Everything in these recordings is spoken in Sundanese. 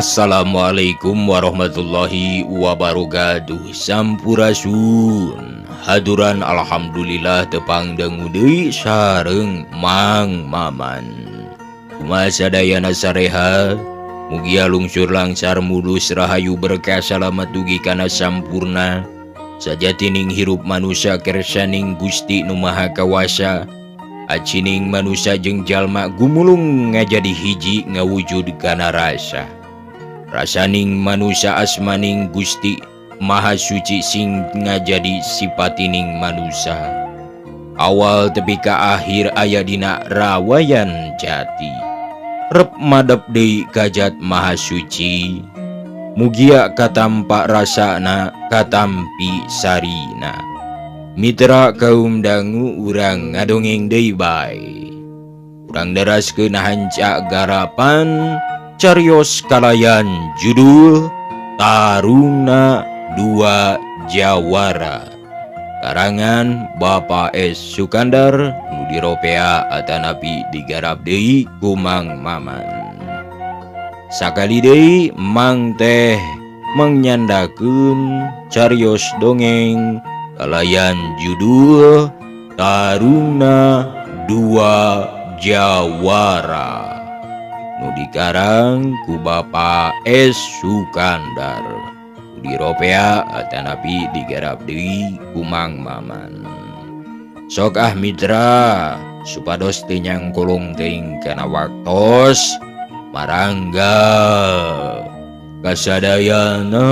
Assalamualaikum warahmatullahi wabarakatuh. Sampurasun. Haduran alhamdulillah tepang dangu deui sareng Mang Maman. Kumaha sadayana sareha, mugia lungsur langsar mulus rahayu berkah salamat dugi kana sampurna. Sajatining hirup manusia kersaning Gusti Nu Maha Kawasa. Acining manusia jeung jalma gumulung ngajadi hiji ngawujud kana rasa. Rasaning manusia asmaning Gusti Maha Suci sing ngajadi sipatining manusia. Awal tepi ka akhir aya dina rawayan jati. Rep madep deui ka Zat Maha Suci. Mugia katampa rasana katampi sarina. Mitra kaum dangu urang ngadongeng deui bae. Urang deraskeun hanca garapan carios kalayan judul Taruna Dua Jawara. Karangan Bapak S. Sukandar nu diropea atanapi digarap deui ku Mang Maman. Sakali deui Mang teh menyandakeun carios dongeng kalayan judul Taruna Dua Jawara. Nu dikarang ku Bapak S. Sukandar. Diropea atanapi digarap deui ku Mang Maman. Sok ah mitra supados teu nyangkolong teuing kana waktos marangga kasadayana.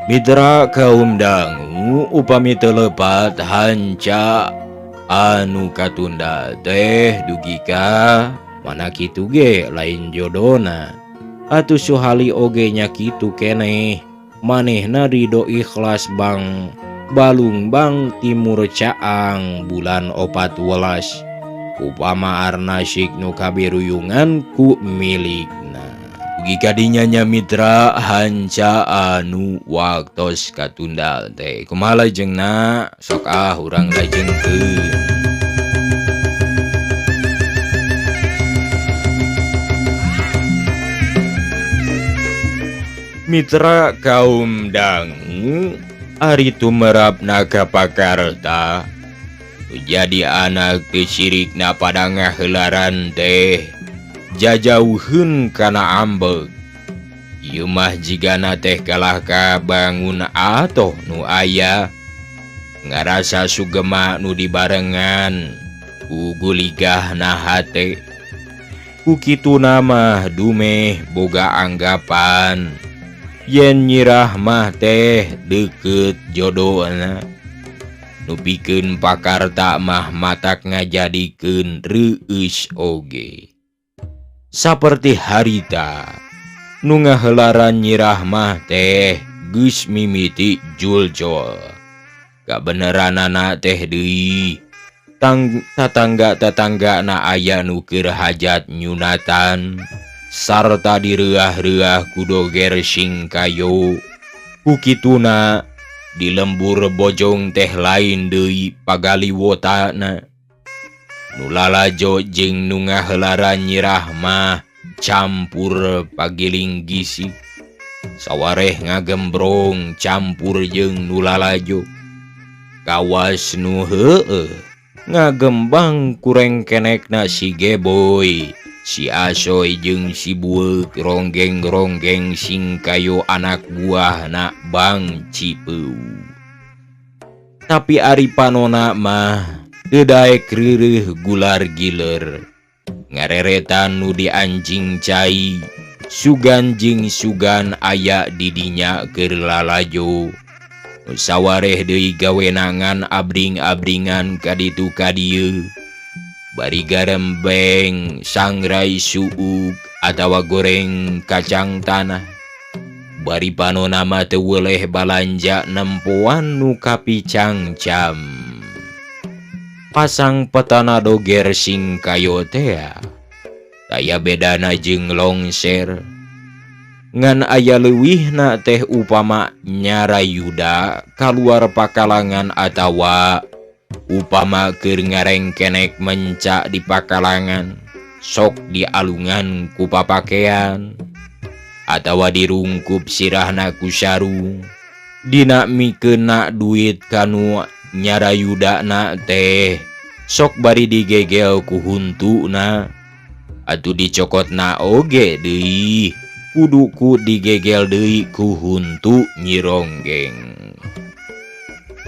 Mitra kaum dangu upami teu lepat hanca anu katunda teh dugi ka mana kitu ge lain jodona. Atuh Suhali oge nya kitu keneh manehna ridho ikhlas bang balungbang timur caang bulan opat welas upama arnasik nu kabiruyungan ku milikna. Dugi ka dinya nya mitra hanca anu waktos katunda teh kumaha lajengna sok ah urang lajengkeun. Mitra kaum dangu ari tumerapna ka pakarta jadi anak teu sirikna pada ngaheularan teh jajauheun kana ambeg. Ieu mah jigana teh kalah ka bangun atoh nu aya ngarasa sugema nu dibarengan ku guligahna hate. Ku kituna mah dumeh boga anggapan yen nyirah mah teh deukeut jodona. Nu pikeun pakarta mah matak ngajadikeun reueus oge. Saperti harita nu ngaheularan nyirah mah teh geus mimiti juljol. Kabeneranana teh deui tatangga-tatanggana aya nu keur hajat nyunatan sarta direuah-reuah ku doger sing kayo. Ku kituna di lembur bojong teh lain deui pagaliwotana. Nu lalajo jeung nu ngaheularan nyirah mah campur pagiling gisik. Sawareh ngagembrong campur jeung nu lalajo. Kawas nu heueuh ngagembang kureng kenekna si Geboy, si Asoy jeung si Bueuk ronggeng-ronggeng sing kayo anak buahna Bang Cipeu. Tapi ari panona mah teu daek reureuh gular giler. Ngareretan nu di anjing cai, sugan jeung sugan aya di dinya keur lalajo. Nu sawareh deui gawenangan abring-abringan ka ditu ka dieu. Bari garembeng sangrai suuk atawa goreng kacang tanah. Bari panona mah teu weleh balanja nempoan nu kapicangcam. Pasang petana doger singkayo tea. Taya bedana jeung longser. Ngan aya leuwihna teh upama nyarayuda kaluar pakalangan atawa upama keur ngarengkenek mencak di pakalangan sok dialungan ku papakean atawa dirungkup sirahna ku sarung dina mikeunna duit kanu nyarayudana teh sok bari digegel ku huntuna atuh dicokotna oge deui kuduku digegel deui ku huntu Nyi Ronggeng.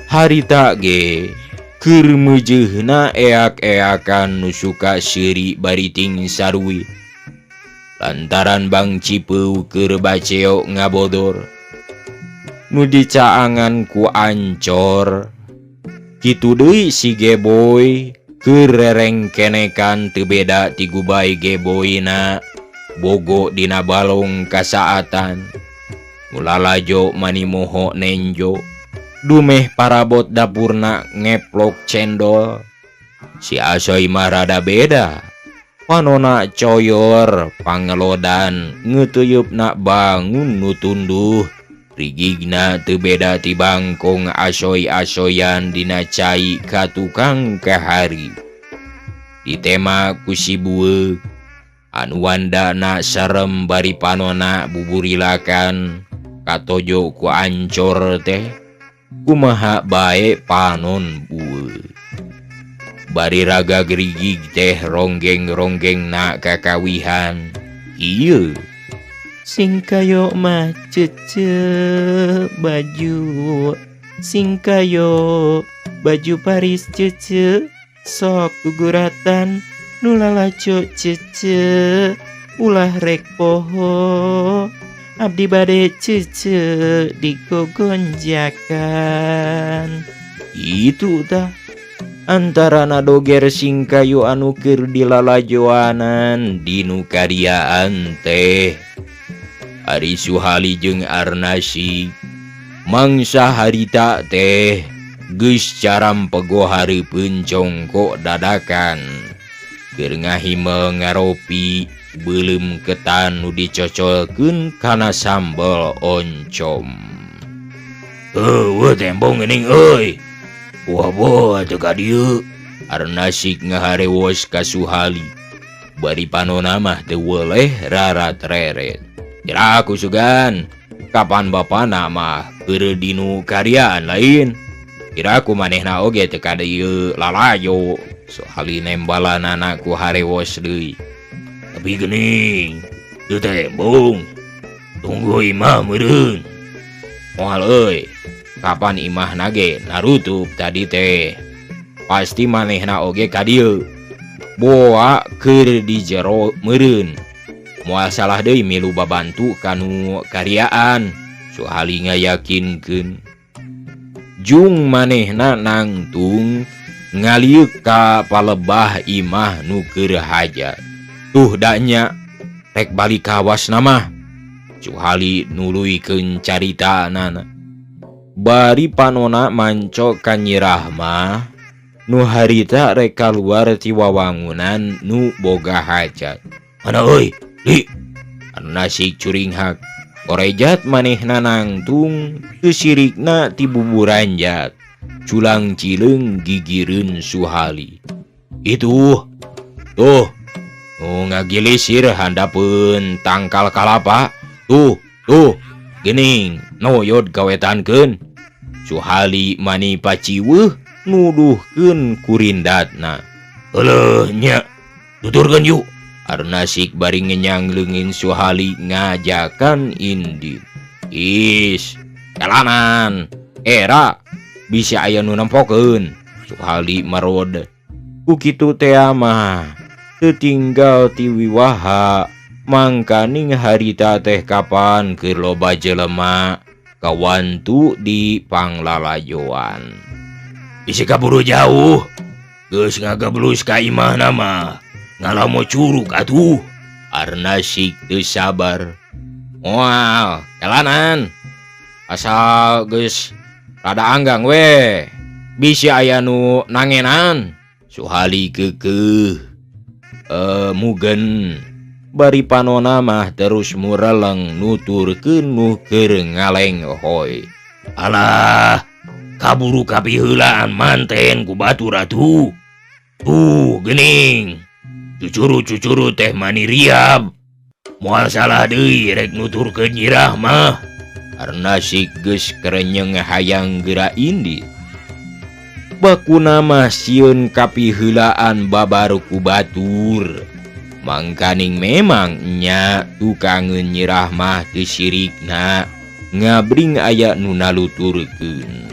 Harita ge keur meujeuna eak-eakan nu suka seuri bari ting sarui. Lantaran Bang Cipeu keur baceo ngabodor nu dicaangan ku ancor. Kitu deui si Geboy keur rerengkenekan teu beda ti gubay Geboyna. Bogo dina balong kasaatan mulalajo mani moho nenjo dumeh parabot dapurna ngeplok cendol. Si Asoy mah rada beda panona coyor pangelodan ngeuteuyeupna bangun nu tunduh rigigna teu beda ti bangkong asoy-asoyan dina cai ka tukang kahari. Ditema ku si bueuk anu wandana serem bari panona buburilakan katojo ku ancor teh kumaha bae panon bueuk. Bari raga gerigig teh ronggeng-ronggeng na kakawihan. Ieu singkayo mah cece baju singkayo baju Paris cece sok guguratan nu lalajo cece ulah rek poho abdi bade cece digogonjakan. Itu tah antara doger singkayo anu keur dilalajoanan dinu kariaan teh. Ari Suhali jeung Arnasi mangsa harita teh geus carampego hareupeun congkok dadakan. Keur ngahimel ngaropi beuleum ketan nu dicocolkeun kana sambel oncom. Eueuh tembong geuning euy. Wah boh teu ka dieu. Arnasik ngaharewos ka Suhali. Bari panona mah teu weleh rarat-reret. Kira aku sugan, kapan bapana mah keur dinu karyaan lain. Kira aku manehna oge teu ka dieu lalajo. Suhali nembalanana ku harewos deui. Tapi geuning, teu tembong. Tunggu imah meureun. Moal euy, kapan imahna ge narutup tadi teh. Pasti manehna oge ka dieu. Boa keur di jero meureun. Moal salah deui milu babantu kanu karyaan. Suhali ngayakinkeun. Jung manehna nangtung ngaliuk ka palebah imah nu keur hajat. Tuh danya rek balik kawas nama. Suhali nuluykeun caritanana. Bari panona manco ka Nyi Rahmah nu harita rek kaluar ti wawangunan nu boga hajat. Mana euy? Li. Anu nasik curinghak. Korejat manehna nangtung teu sirikna ti buburanjat. Culang cileung gigireun Suhali. Itu tuh nu ngagilisir handapeun tangkal kalapa. Tuh tuh geuning noyod kawetankeun. Suhali mani paciweuh nuduhkeun kurindatna. Euleuh nya tuturkeun yuk. Arnasik bari ngenyang leungin Suhali ngajakan indit. Is jalanan era bisa aya nu nempokeun. Suhali marod. Ku kitu teh mah teu tinggal ti wiwaha. Mangkaning harita teh kapan keur loba jelema kawantu di panglalajoan. Bisi kaburu jauh. Geus ngagablus ka imahna mah ngalamo curug atuh. Arnasik teu sabar. Moal, jalanan. Asal geus rada anggang we. Bisi aya nu nangenan. Suhali keukeuh. Mugen bari panona mah terus mureleng nuturkeun nu keur ngalenghoy. Alah, kaburu kapiheulaan manten ku batur atuh. Tuh geuning. Cucuru-cucuru teh mani riab. Moal salah deui rek nuturkeun nyirah mah. Arnasik geus kerenyeng hayang geura indit. Bakuna mah sieun kapiheulaan babar ku batur. Mangkaning memang nya tukangeun nyirah mah teu sirikna ngabring aya nu naluturkeun.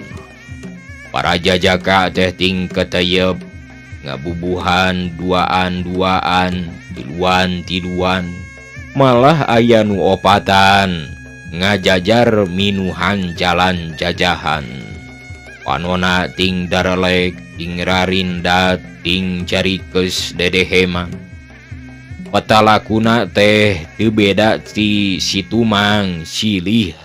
Para jajaka teh ting keteyep ngabubuhan duaan-duaan, tiluan-tiluan, malah aya nu opatan ngajajar minuhan jalan jajahan. Panona ting darelek, ting rarindat, ting carikes dedeheman. Petalakuna teh teu beda ti Situmang silih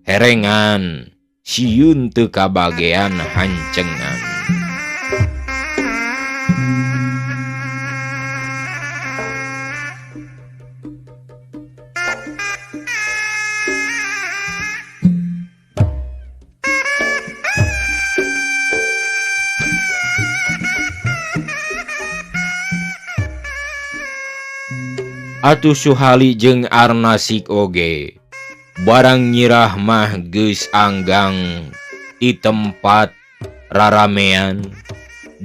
herengan, sieun teu kabagean hancengan. Atuh Suhali jeung Arnasik oge barang nyirah mah geus anggang di tempat raramean.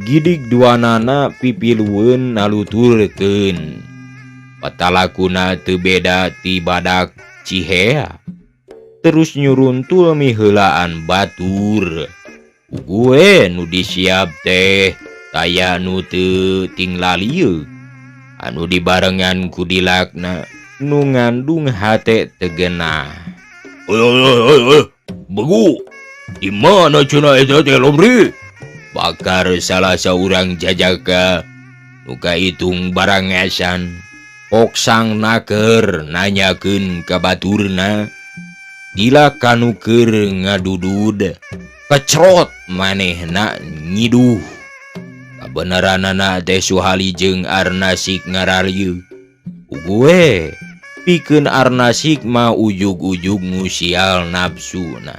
Gidig duanana pipilueun naluturkeun. Patalakuna teu beda ti badak Cihea. Terus nyuruntul miheulaan batur. Gue nu disiap teh taya nu teu tinglalieuk. Anu dibarengan ku dilakna nu ngandung hate tegenah. Oi oi oi oi, begu. Di mana cenah eta teh lomri? Bakar salah saurang jajaka nu kahitung barangasan. Oksang naker nanyakeun ka baturna. Gila kanu keur ngadudud kecrot manehna nyiduh. Kabeneranana teh Suhali jeung Arnasik ngararieu. Gue pikeun Arnasik mah ujug-ujug ngusial nafsuna.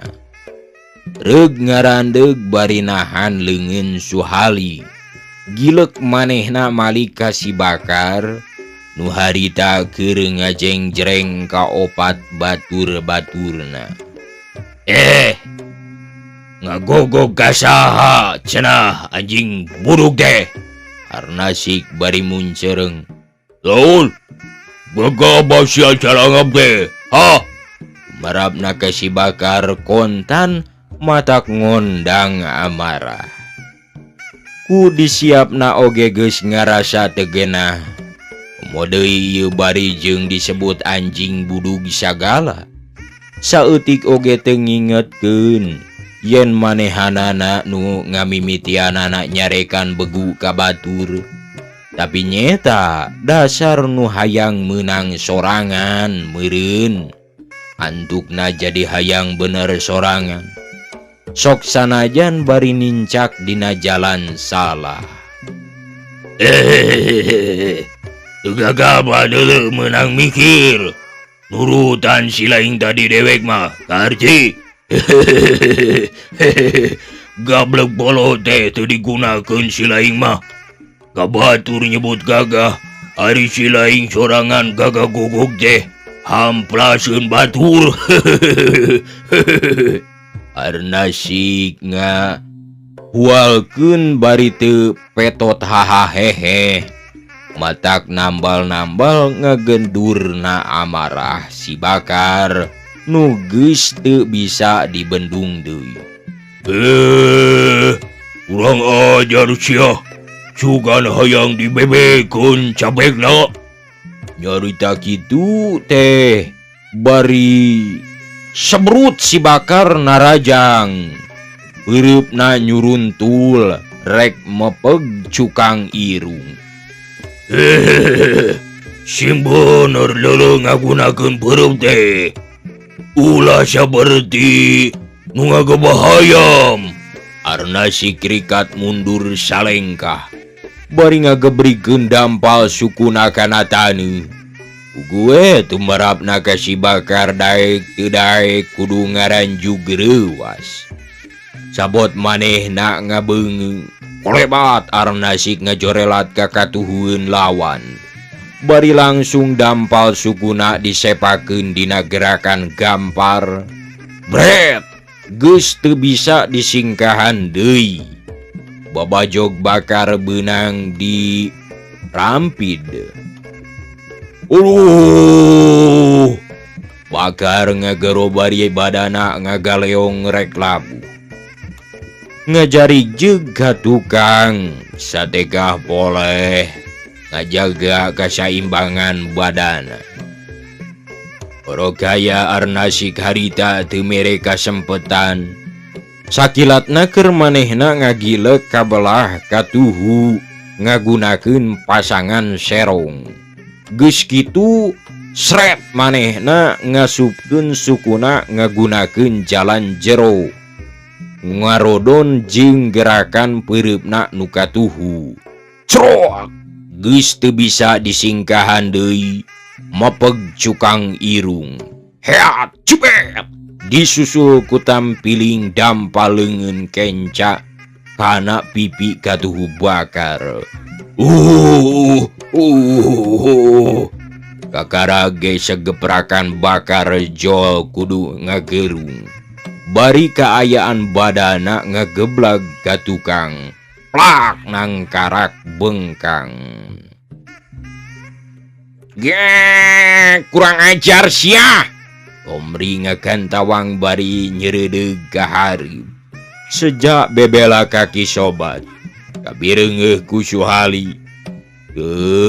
Reug ngarandeug bari nahan leungeun Suhali. Gilek manehna malik ka si Bakar nu harita keur ngajeng-jereng ka opat batur-baturna. Ngagogog ka saha cenah anjing buruk teh. Arnasik bari muncereng. Laun, gagabah sia carangap teh. Hah? Marapna ka si Bakar kontan matak ngondang amarah. Ku disiapna oge geus ngarasa teu genah. Komo deui ieu bari jeung disebut anjing budug sagala. Saeutik oge teu ngingetkeun yen manehanana nu ngamimitianana nyarekan begu ka batur. Tapi nyeta dasar nu hayang meunang sorangan meureun. Antukna jadi hayang bener sorangan. Sok sanajan bari nincak dina jalan salah. Teu gagabah deuleu meunang mikir. Nurutan si lain tadi dewek mah karci. Gablek bolo teh teu digunakeun si lain mah. Kabatur nyebut gagah, ari si lain sorangan gagah guguk teh hamplaseun batur. Arnasik nga hualkeun bari teu petot hahahehe. Matak nambal-nambal ngagendurna amarah si Bakar nu geus teu bisa dibendung deui. Kurang ajar sia. Sugan hayang dibebekeun cabegna. Nyarita kitu teh bari sebrut si Bakar narajang. Peureupna nyuruntul. Rek mepeg cukang irung. Sing bener leuleuh ngagunakeun peureum teh. Ulah saperti nu ngagebahayam. Arna si krikat mundur salengkah. Bari ngagebrigkeun dampal sukuna kana taneuh. Gue tumerapna ka si Bakar daek teu daek kudu ngaranjug reuwas. Sabot manehna ngabeungeung. Kolebat Arnasik ngajorelat ka katuhueun lawan. Bari langsung dampal sukuna disepakeun dina gerakan gampar. Bret, geus teu bisa disingkahan deui. Babajog Bakar beunang di rampid. Uluh! Bakar ngagero bari badana ngagaleong rek labuh. Ngajari jeung ka tukang sategah boleh ngajaga kasaimbangan badana. Orokaya Arnasik harita teu mere kasempetan. Sakilatna keur manehna ngagilek kabelah katuhu ngagunakeun pasangan serong. Geus kitu sret manehna ngasupkeun sukuna ngagunakeun jalan jero. Ngarodon jeung gerakan peureupna nu katuhu. Crok! Geus teu bisa disingkahan deui, mepeg cukang irung. Heat cupet! Disusul ku tampiling dampal leungeun kenca kana pipi katuhu Bakar. Kakara ge segeprakan Bakar jol kudu ngagerung. Bari kaayaan badana ngageblag ka tukang. Plak nangkarak bengkang. Ge, kurang ajar sia. Omri ngagantawang bari nyeredeug ka hareup. Sejak bebela kaki sobat, kabireungeuh ku Suhali.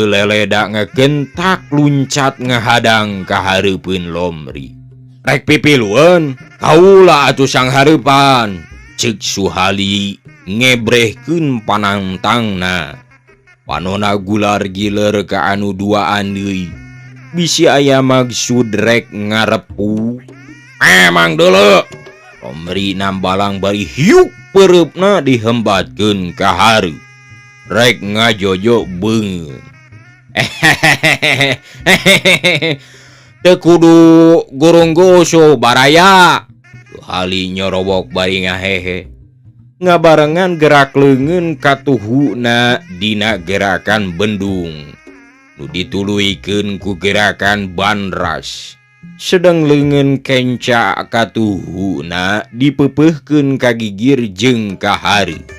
Leledak ngegentak luncat ngahadang ka hareupeun Lomri. Rek pipilueun, kaula atuh sang hareupan. Ceuk Suhali ngebrehkeun panangtangna. Panona gular giler ka anu duaan deui. Bisi aya maksud rek ngarepu. Emang deuleu. Lomri nambalang bari hiuk peureupna dihembatkeun ka hareup. Rek ngajojo beungeut. Teu kudu gurung-gusuh baraya. Suhali nyorowok bari ngahehe. Ngabarengan gerak leungeun katuhuna dina gerakan bendung. Nu dituluykeun ku gerakan bandras. Sedeng leungeun kenca katuhuna dipeupeuhkeun ka gigir jeung ka hareup.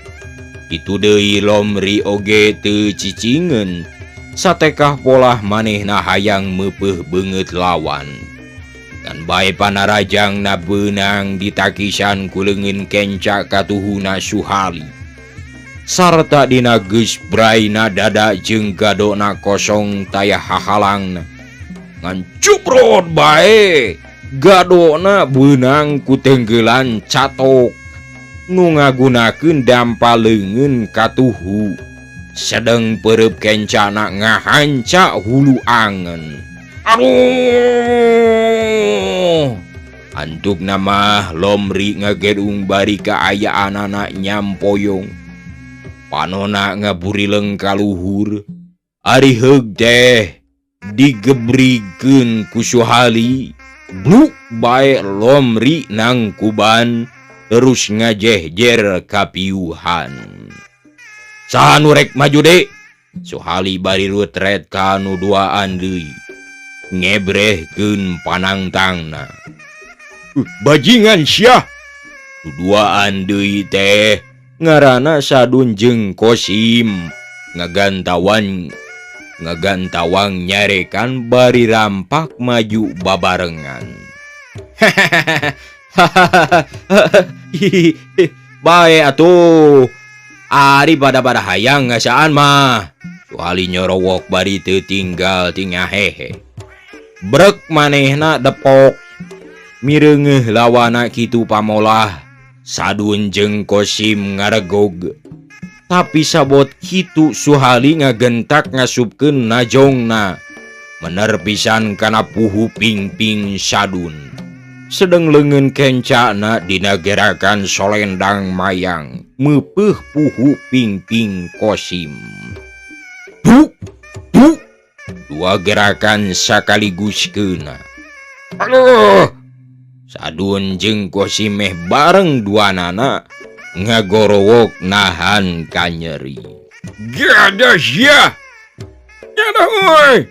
Kitu deui Lomri oge teu cicingeun. Satekah polah manehna hayang meupeuh beungeut lawan. Ngan bae panarajangna beunang ditakisan ku leungeun kenca katuhuna Suhali. Sarta dina geus braina dada jeung gadona kosong taya hahalangna. Ngan cuprot bae gadona beunang ku tenggelan catok nu ngagunakeun dampal leungeun katuhu. Sedeng peureub kencana ngahanca hulu angen. Aduh! Antukna mah Lomri ngagedung bari kaayaanana nyampoyong. Panona ngaburileng kaluhur. Ari heug teh digebrigkeun ku Suhali. Bluk bae Lomri nangkuban terus ngajehjer kapiuhan. Saha nu rek maju deui? Suhali bari rutret ka nu duaan deui. Ngebrehkeun panangtangna. Bajingan sia. Nu duaan deui teh ngaranna Sadun jeung Kosim. Ngagantawang nyarekan bari rampak maju babarengan. Bae atuh. Ari pada-pada hayang ngasaan mah. Suhali nyorowok bari teu tinggal tingahehe. Brek manehna depok. Mireungeuh lawana kitu pamolah. Sadun jeung Kosim ngaregog. Tapi sabot kitu Suhali ngagentak ngasupkeun najongna. Mener pisan kana puhu pingping Sadun. Sedeng leungeun kencana dina gerakan solendang mayang meupeuh puhu pingping Kosim. Duk duk dua gerakan sakaligus keuna. Aduh! Sadun jeung Kosim meh bareng duanana ngagorowok nahan kanyeri. Gadas ya. Gadah euy.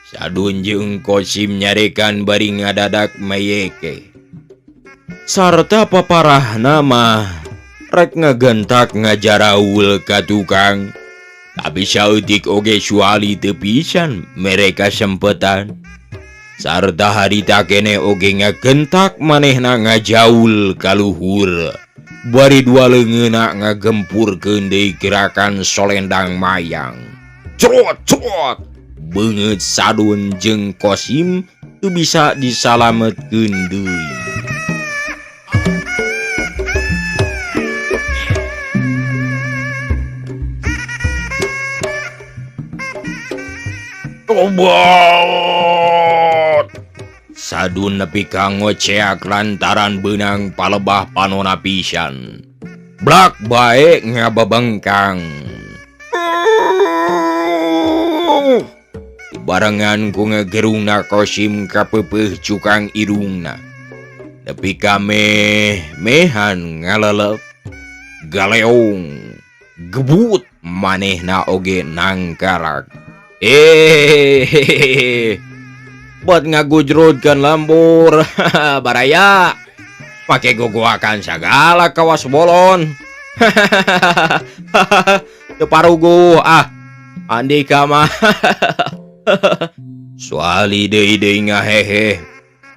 Sadun jeung Kosim nyarekan bari ngadadak meyeke. Sarta paparahna mah rek ngagentak ngajaraul ka tukang. Tapi saeutik oge Suhali teu pisan mereka sempetan. Sarta harita keneh oge ngagentak manehna ngajaul ka luhur. Bari dua leungeunna ngagempurkeun deui gerakan solendang mayang. Crot crot beungeut Sadun jeung Kosim teu bisa disalametkeun deui. Tobat! Sadun nepi ka ngoceak lantaran beunang palebah panona pisan. Blak bae ngababengkang. Barengan ku ngegerungna Kosim kapeupeuh cukang irungna. Nepi ka meh-mehan ngalelep. Galeong gebut manehna oge nangkarak. Buat ngagujrudkeun lembur baraya. Pake gogoakan sagala kawas bolon. Teu paruguh ah. Andika mah. Suali deui deui ngahehe.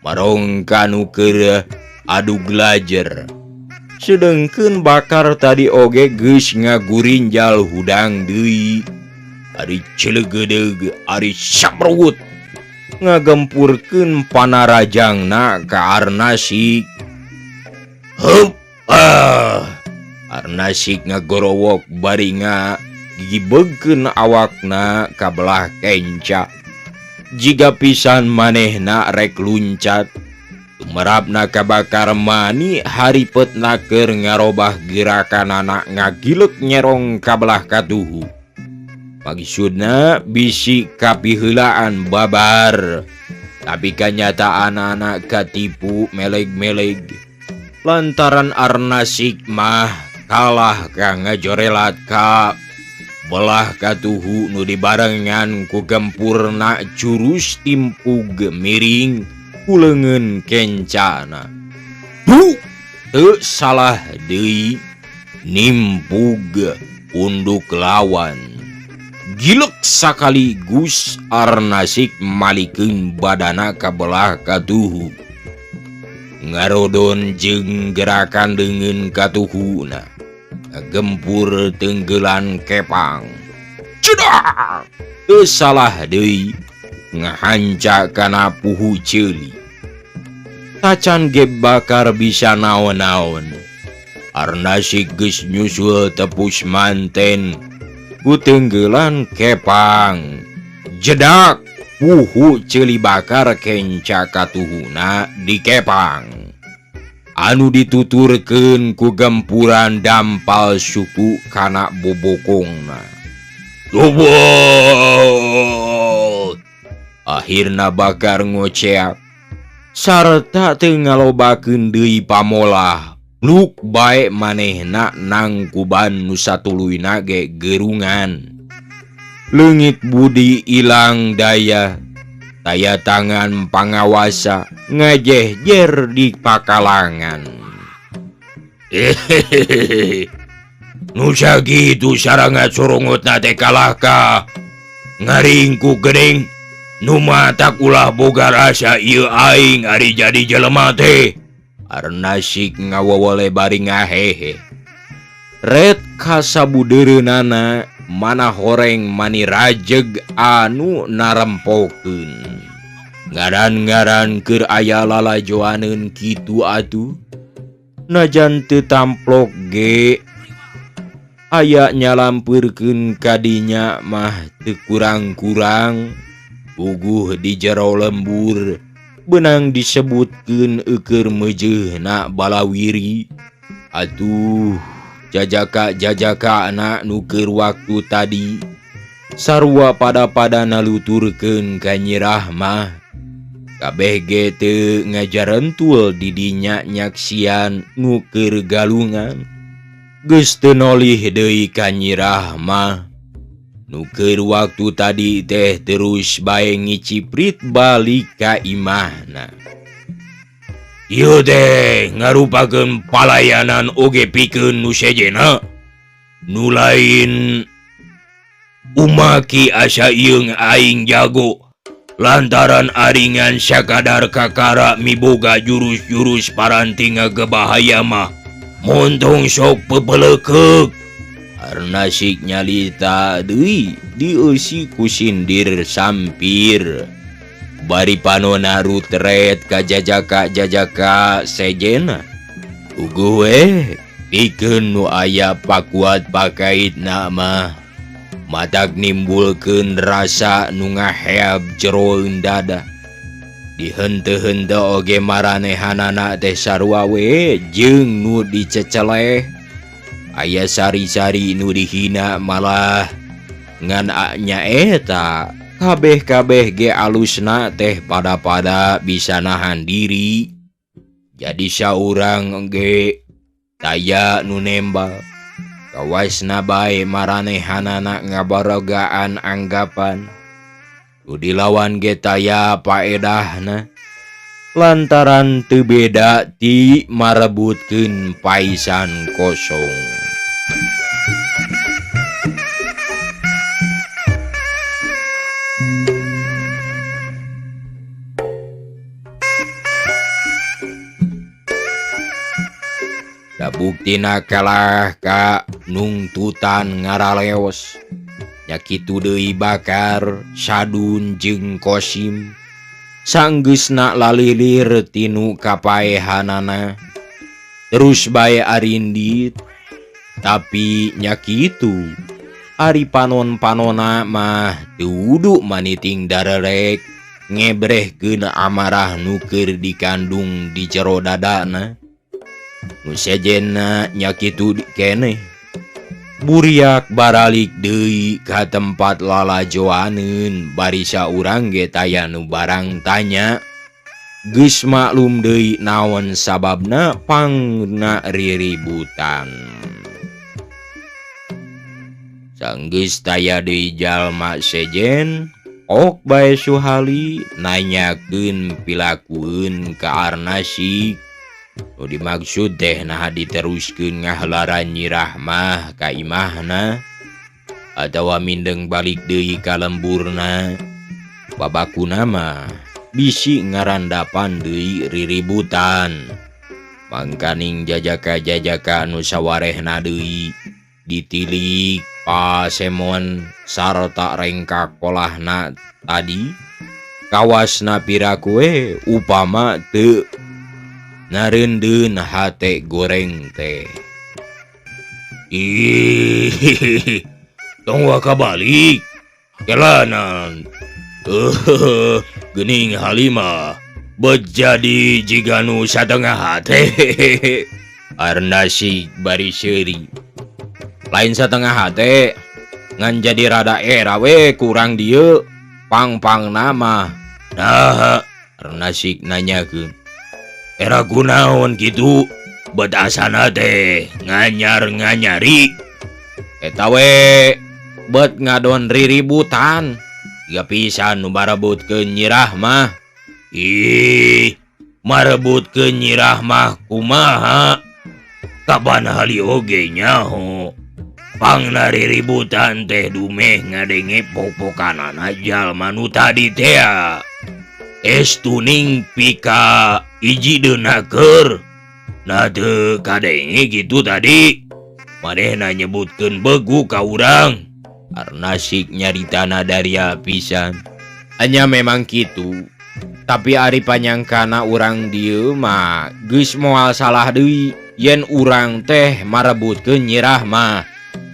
Marong kanu keur adu glajer. Sedengkeun Bakar tadi oge geus ngagurinjal hudang deui. Ari cilegedeug, ari samruwut. Ngagempurkeun panarajangna ka Arnasik. Hup! Ah! Arnasik ngagorowok bari ngagigibegkeun awakna ka belah kenca. Jiga pisan manehna rek luncat. Tumerapna ka Bakar mani haripetna keur ngarobah gerakanana ngagilek nyerong ka belah katuhu. Maksudna bisi kapiheulaan babar. Tapi kanyataan anak katipu meleg-meleg. Lantaran Arnasik mah kalah ka ngajorelat ka belah katuhu nu dibarengan ku gempurna jurus timpug miring ku leungeun kencana. Huh! Teu salah deui nimpug unduk lawan. Gilek sakaligus Arnasik malikeun badana ka belah katuhu. Ngarodon jeung gerakan leungeun katuhuna. Gempur tenggelan kepang. Cedak! Teu salah deui ngahanca kana puhu ceuli. Tacan ge Bakar bisa naon-naon. Arnasik geus nyusul tepus manten ku tenggelan kepang. Jedak puhu ceuli Bakar kenca katuhuna dikepang. Anu dituturkeun ku gempuran dampal suku kana bobokongna. Tobat! Akhirna Bakar ngoceak sarta teu ngalobakeun deui pamolah. Luk bae manehna nangkuban nu satuluyna ge gerungan. Leungit budi ilang daya, taya tangan pangawasa ngajehjer di pakalangan. Nu sakitu saranga surungutna teh kalah ka ngaringku geuning. Nu matak ulah boga rasa ieu aing ari jadi jelema teh. Arnasik ngawawole bari ngahehe. Red kasabudeureunana mana horeng mani rajeg anu narempokeun. Ngaran-ngaran keur aya lalajoaneun kitu atuh. Najan teu tamplok ge Aya nyalampeurkeun kadinya mah teu kurang-kurang puguh di jero lembur benang disebutkeun eukeur meujeuhna balawiri. Aduh, jajaka-jajaka anak nu keur waktu tadi sarua pada-pada naluturkeun ka Nyi Rahmah. Kabeh ge teu ngajarentul di dinya nyaksian nu keur galungan. Geus teu nolih deui ka Nyi Rahmah. Nu keur waktu tadi teh terus bae ngiciprit balik ka imahna. Ieu teh ngarupakeun palayanan oge pikeun nu sejenna. Nu lain umaki asa ieung aing jago. Lantaran aringan sakadar kakara miboga jurus-jurus paranti ngagebahaya mah montong sok pepelekeuk. Arnasik nyalita deui dieusi ku sindir sampir. Bari panona rutret ka jajaka-jajaka sejena. Uguh we pikeun nu aya pakuat pakaitna mah. Matak nimbulkeun rasa nu ngaheab jeroeun dada. Dihenteu-henteu oge maranehanana teh sarua we jeung nu diceceleh. Aya sari-sari nu dihina malah ngan nyaeta kabeh-kabeh ge alusna teh pada-pada bisa nahan diri. Jadi saurang ge taya nu nembal. Kawasna bae maranehanana ngabarogaan anggapan. Nu dilawan ge taya paedahna. Lantaran teu beda ti marebutkeun paisan kosong. Buktina kalah ka nungtutan ngaraleos. Nya kitu deui Bakar, Sadun jeung Kosim. Sanggeusna lalilir tinu kapaehanana. Terus bae arindit. Tapi nya kitu ari panon-panona mah teu wudu maniting darerek ngebrehkeun amarah nu keur dikandung di jero dadana. Nu sejenna nya kitu keneh. Buriak baralik deui ka tempat lalajoaneun bari saurang ge taya nu barang tanya. Geus maklum deui naon sababna pangna riributan. Sanggeus taya deui jalma sejen, ok bae Suhali nanyakeun pilakueun ka Arnasik. Nu dimaksud teh naha diteruskeun ngahelaran Nyi Rahmah ka imahna atawa mindeng balik deui ka lemburna. Babakuna mah bisi ngarandapan deui riributan. Mangkaning jajaka-jajaka nu sawarehna deui ditilik pasemon sarta rengkak kolahna tadi. Kawasna piraku we upama teu nareundeun hate goreng teh. Ih, tong waka balik. Kelanan. Geuning Halimah bejadi jiga nu satengah hate. Arnasik bari seuri. Lain satengah hate ngan jadi rada era we kurang dieu pang-pangna mah. Nah, Arnasik nanyakeun. Era kunaon kitu bet asana teh nganyar-nganyari. Eta we bet ngadon riributan. Tiga pisan nu marebutkeun Nyi Rahmah. Ih, marebutkeun Nyi Rahmah kumaha? Kapan hali oge nyaho. Pangna riributan teh dumeh ngadenge pok-pokanana jalma nu tadi tea. Estuning pika iji deunaker. Nah teu kadenge kitu tadi. Manehna nyebutkeun begu ka urang. Arnasik nyaritana daria pisan. Anya memang kitu. Tapi ari panyangkana urang dieu mah geus moal salah deui yen urang teh marebutkeun Nyi Rahmah.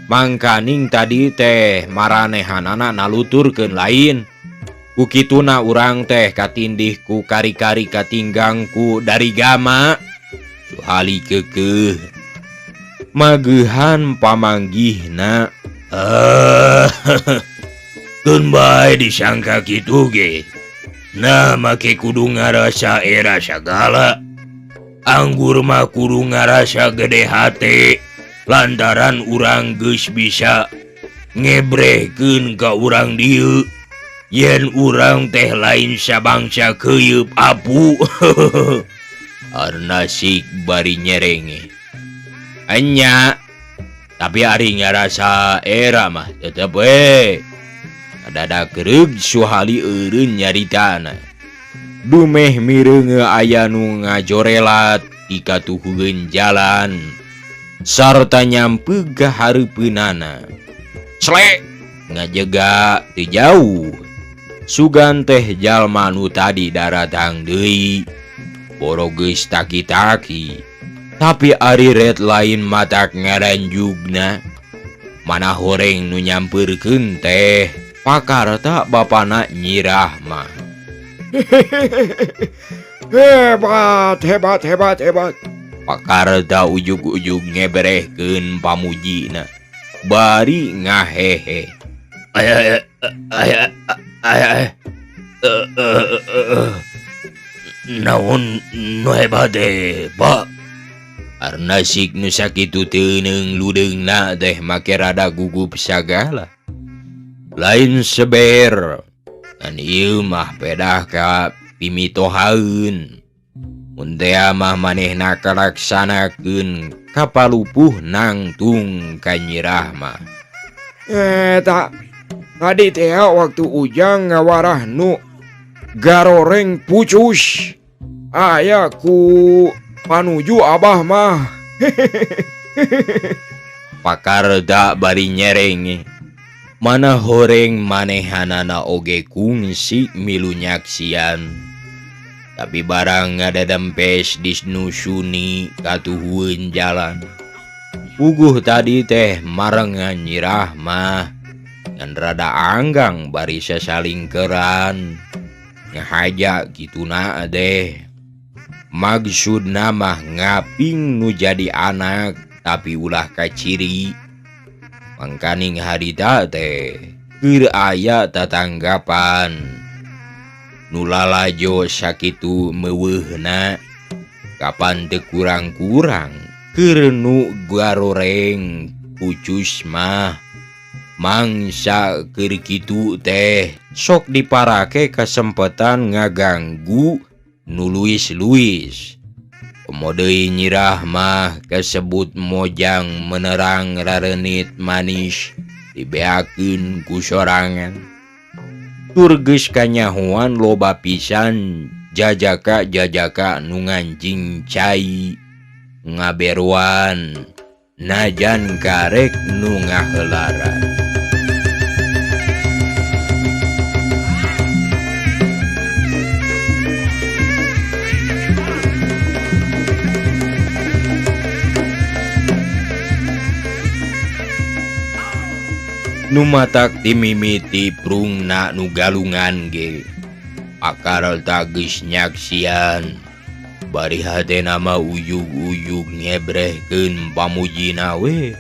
Mangkaning tadi teh maranehanana naluturkeun lain. Ku kituna urang teh katindih ku kari-kari katinggang ku dari gama. Suhali keukeuh. Magehan pamanggihna. Keun bae disangka kitu ge. Nah make kudu ngarasa era sagala. Anggur mah kudu ngarasa gede hate lantaran urang geus bisa ngebrehkeun ka urang dieu. Yen urang teh lain sabangsa keuyeup apu. Arnasik bari nyerenge. Enya, tapi ari ngarasa era mah tetep we. Dada kereug Suhali eureun nyaritana. Dumeh mireunge aya nu ngajorelat di katuhueun jalan sarta nyampeug ka hareupeunana. Slek ngajega teu jauh. Sugan teh jalma nu tadi daratang deui. Boro geus taki-taki. Tapi ari red lain matak ngaranjugna. Mana horeng nu nyampeurkeun teh pakarta bapana nyirah mah. Hebat, hebat, hebat, hebat. Pakarta ujug-ujug ngeberehkeun pamujina. Bari ngahehe. Aya, aya, aya, naon nu hebat teh, Pak? Arnasik nu sakitu teuneung ludeungna teh make rada gugup sagala. Lain seber. Ngan ieu mah pedah ka pimitohaeun. Mun tea mah manehna kalaksanakeun kapalupuh nangtung ka nyirah mah. Tak. Tadi teh waktu ujang ngawarah nu garoreng pucus. Aya ku panuju abah mah. Pakarda bari nyerenge. Mana horeng manehanana oge kungsi milu nyaksian. Tapi barang ngadadempes disnusuni katuhueun jalan. Puguh tadi teh marengan nyirah mah. Ngan rada anggang bari sasalingkeran. Ngahaja kituna deh. Maksudna mah ngaping nu jadi anak tapi ulah kaciri. Mangkaning harita teh keur aya tatanggapan. Nu lalajo sakitu meuweuhna kapan teu kurang-kurang keur nu garoreng pucus mah. Mangsa keur kitu teh sok diparake kasempetan ngaganggu nu luis-luis. Komo deui nyirah mah kasebut mojang menerang rareunit manis dibeakeun ku sorangan. Tur geus kanyahoan loba pisan jajaka-jajaka nu nganjing cai ngaberuan najan karek nu ngahelaran. Nu matak dimimiti prungna nu galungan ge. Akarta geus nyaksian. Bari hatena mah ujug-ujug ngebrehkeun pamujina we.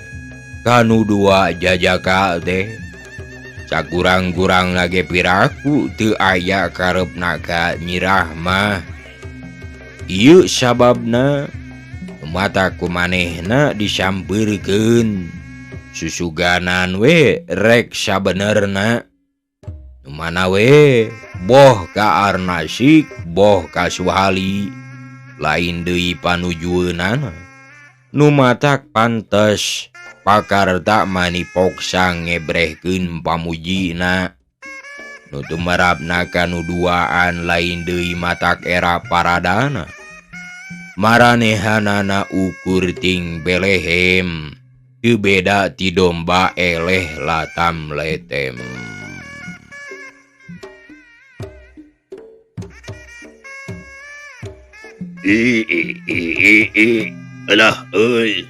Kanu dua jajaka teh. Sakurang-kurangna ge piraku teu aya karepna ka nyirah mah. Ieu sababna nu matak ku manehna disampeurkeun. Susuganan we rek sabenerna. Nu mana we boh ka Arnasik boh ka Suhali lain deui panujueunana. Nu matak pantes pakarta manipoksa ngebrehkeun pamujina. Nu tumerapna ka nu duaan lain deui matak era paradana. Maranehanana ukur ting belehem. Teu beda ti domba eleh latam letem. I i i i i alah euy.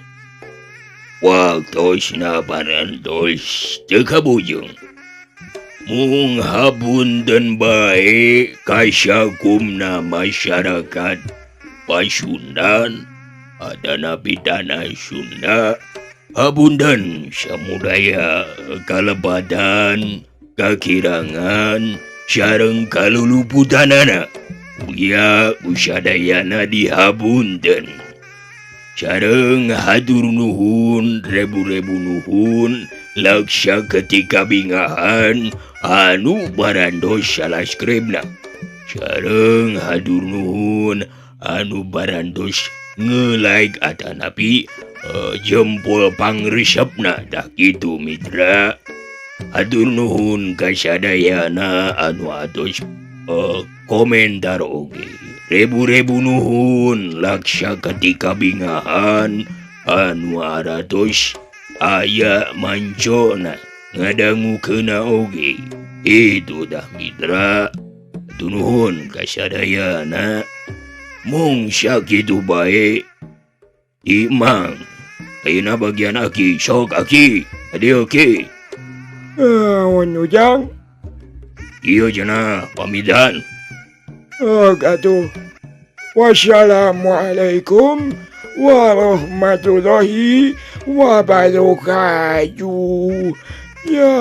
Waktosna parantos teu kabujeng. Mung hapunten bae ka sakumna masyarakat Pasundan atanapi tanah Sunda. Hapunten samudaya kalepatan, kakirangan sareng kaluluputanana. Mugia ku sadayana dihapunten. Sareng hatur nuhun rebu-rebu nuhun laksa ketika bingahan anu barantos salaskribna. Sareng hatur nuhun anu barantos nge-like atanapi jempol pangresepna. Dah kitu mitra. Hatur nuhun ka sadayana anu atos komentar oge. Rebu-rebu nuhun laksa ketika bingahan anu aratos aya mancona ngadangukeuna oge. Itu dah mitra. Hatur nuhun ka sadayana. Mung sakitu bae. Imang ayeuna bagian aki sok aki adieu ki. Naon Ujang? Ieu cenah pamitan. Oh, atuh. Wassalamualaikum warahmatullahi wabarakatuh. Ya.